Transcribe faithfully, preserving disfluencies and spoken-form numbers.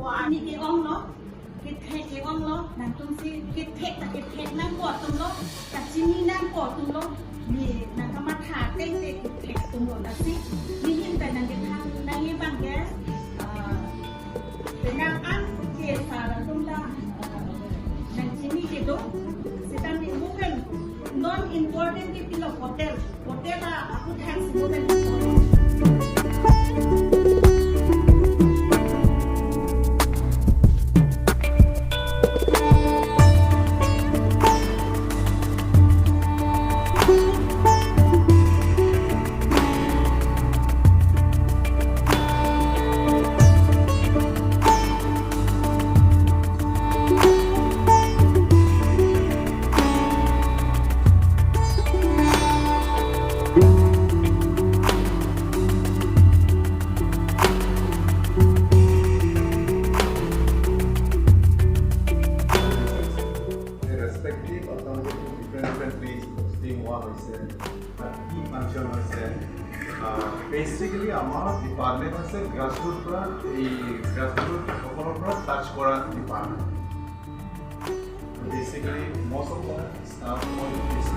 Arni ke-onglo, kethek ke-onglo, nangtumsi kethek ta kethek nangpo atumlo, kachini nangpo atumlo, ne nangkamatha ateng te kethek atumlo lasi, ne hin ta nangkethan nangji abang ke, ah, penang an ke sar atum ta, ah, nangchini kedo, seta ne bukan non important ke pilo hotel. Hotel a, aku thanks bukan. Irrespective of the different, different ways of staying one is a key function is a, uh, basically আমাৰ department আছে grassroot পৰা, এই grassroot সকলৰ পৰা touch কৰা department। Basically most of the staff all is